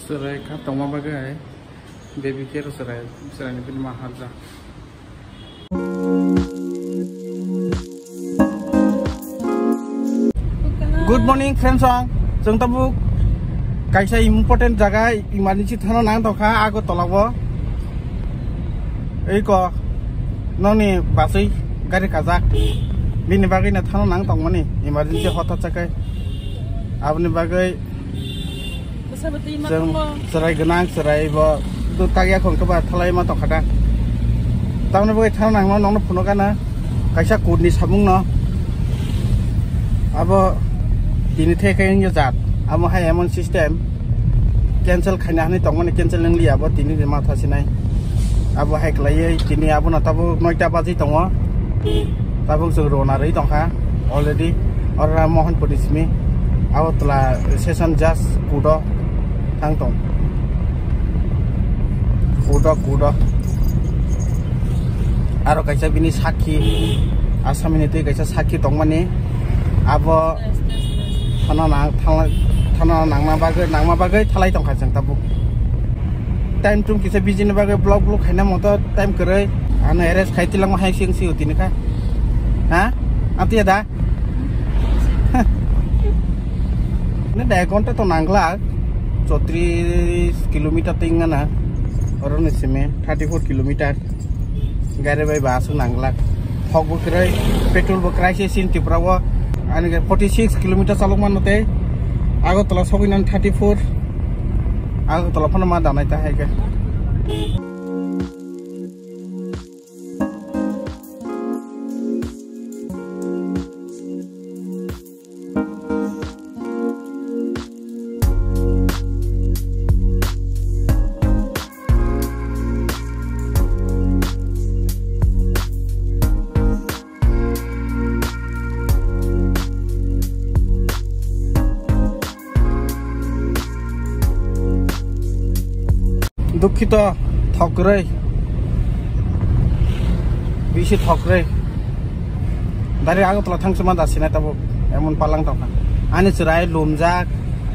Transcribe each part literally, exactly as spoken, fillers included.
Chwrai kha tongma bagwi hai baby care chwrai, chwraini bini ma harjak. Good morning, friends, ang chwng tabuk kaisa important jaga emergency thana nang tongkha Agartala o. Ei ko noni baswi gari kajak, bini bagwi no thana nang tongmani emergency hothat chakai. Aboni bagwi Chwng chwrai gwnang, chwrai bo do tagya khong khe ba thalai ma tongkha da. Tamoni bagwi thang nang no nokno phunukha na kaisa code ni samung no. Abo tini the khe wngya jat. Amo hai emon system cancel khaina hinwi tongmani cancel wng liya bo tini ni matha sinai. Abo hai khlaiwi tini abono tabuk noita baji tongo. Tabuk chwng rona rwi tongkha already. Oro Mohanpuri simi Agartala session judge kudo thang tong. Kudo, kudo. Aro kaisa bini sakhi, asamini twi kaisa sakhi tongmani. Abo thana nang, thana, thana nangma bagwi, nangma bagwi thalai tongkha chwng tabuk. Time tum kisa busy ni bagwi vlog vlog khaina moto time kwrwi. Ano arrest khai tilangma hai sing si uti ni kha. Ha? Ati ada? Ne da ek ghonta to nangla. Chotris kilometer tingana. Oro ni simi thirty four kilometer. Gari bai ba aswk nangla. Thok bo kwrwi, petrol bo kwrwi se sin Tripura o. Ani forty six kilometer chalok mano tei. Agartala sogwi nang thirty four. Agartala phano ma danai ta hai khe. Dukhito, thok kwrwi. Bisi thok kwrwi. Dari Agartala thang sima da sinai tabuk. Emon palang tongkha. Ani chwrai lumjak.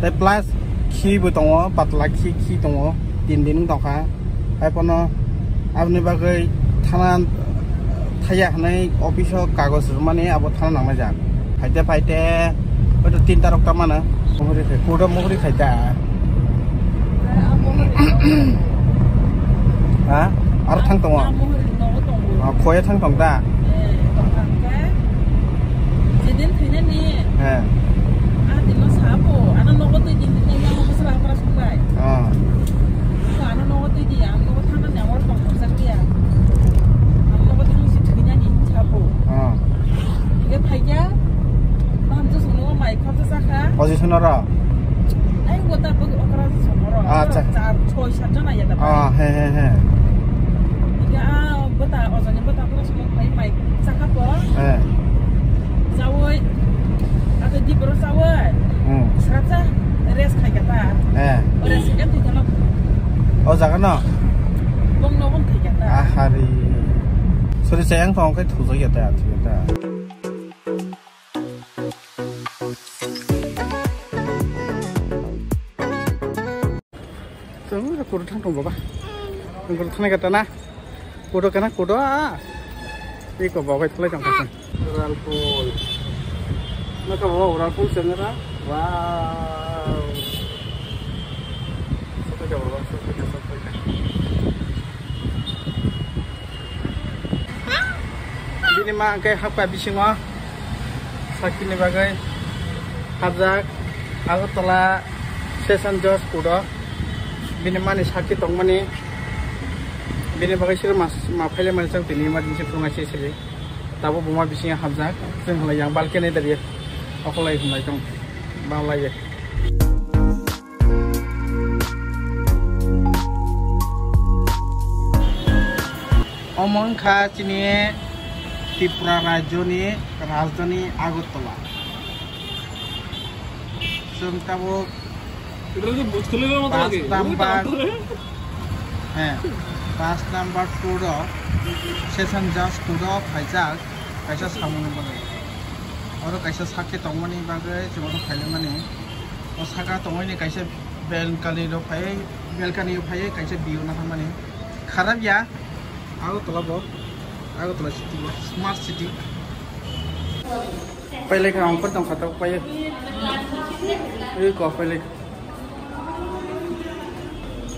Tei plus khi bo tongo, patla khi, khi tongo. Tin din tongkha. Hai pono aboni bagwi thana thaya hwnwi office o kagoj rwmani abo thana nangnai jak. Phaite phaite oito tinta rok ta mano. Muhuri khai, kudo muhuri khai ta. Ha? Aro thang tongo? Ah, khoya thang tong ta? He. Ah, tini sabo, ano nogo twi din din yang mo sra pra sungai. Ah. Ano nogo twi di, ano nogo thang na, ano nogo thang na, ano nogo thang si thwi na ni sabo. Ah. Ige phaiya, baham je sono mai khorsa sakha. Oji sono ro? Ai, gota bo okra sono ro. Acha. Char, choi, sat jona ya da. Ah, he, he, he. Ige, ah, bota, ojoni bota, okra sono mai, mai. Chakha po. Eh. Chawi. Ado di bro chawi. Hmm. Srapsa rest khai kata. Eh. Rest khai kata. O jaga no? Bong no bong khai kata. Ahari. Sori sayang thong kai thujak ya ta, thujak ya ta. Chwng kudo thang tong baba. Kudo thang kata na. Kudo kana kudo a. Iko baba thlai tong kata. Ural pool. Naka baba ural pool chwng ra. Wow. Bini ma hwnkhe hakha bisingo sakhini bagwi hapjak Agartala Session Judge Court o. Bini mani sakhi tongmani, bini bagwi siro ma, ma phaile mani chwng tini emergency phunga se sili. Tabuk buma bisingo hapjak, chwng hwnlai yang balkani dari okolai hwnlai tong, balai. Omo wngkha chini Tripura rajyoni rajdhani Agartala. Chwng tabuk পাঁচ নাম্বার, হ্যাঁ, পাঁচ number court, session জাজ court phaijak kaisa samungni bagwi. Oro kaisa sakhi tongmani bagwi chwng oro phailaimani. O saka tongmani kaisa Balcony rok phai, balcony o phai kaisa view na thamani. Kharap ya. Agartala bo. Agartala city bo. Smart city. Pailai kha ongkhor tong kha tok pai. Ei ko pailai.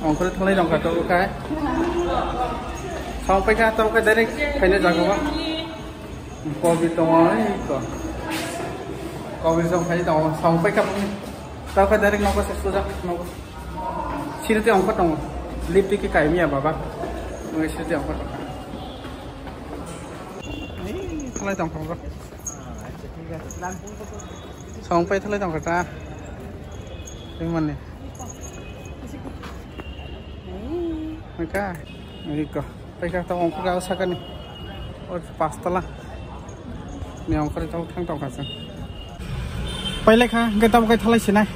Ongkhor thalai tong kha tok kai. Song pai kha tok kai direct phaina jago ba. Kobi tongo, ei ko. Kobi song khai tongo, song pai kha. Tao kha direct nogo se suja, nogo. Sirte ongkho tongo. Lip tiki kai miya baba. Nogo sirte ongkho tongo. Ei, thalai tong tongo. Song pai thalai tong kha ta. Ring mani. Maka, ei ko. Paikha tamo ongkhor o sakani. O pastala. Ni ongkhor o thang tong kha chwng. Pailai kha, hwnkhe tamo khe thalai sinai.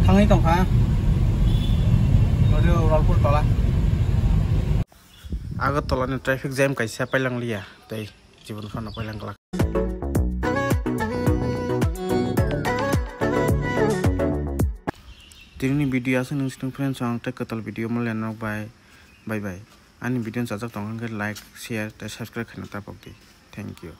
Thangwi tong kha. Oro Rolpur tola. Agartala ni traffic jam kaisa pailang liya tei. Jibon phano pailangglak. Tinini video aswk nung sitwng friends, ang tei kwtal video mole nok bai. Bye bye. Ani video chajak tong hwnkhe like, share tei subscribe khaina tapok di. Thank you.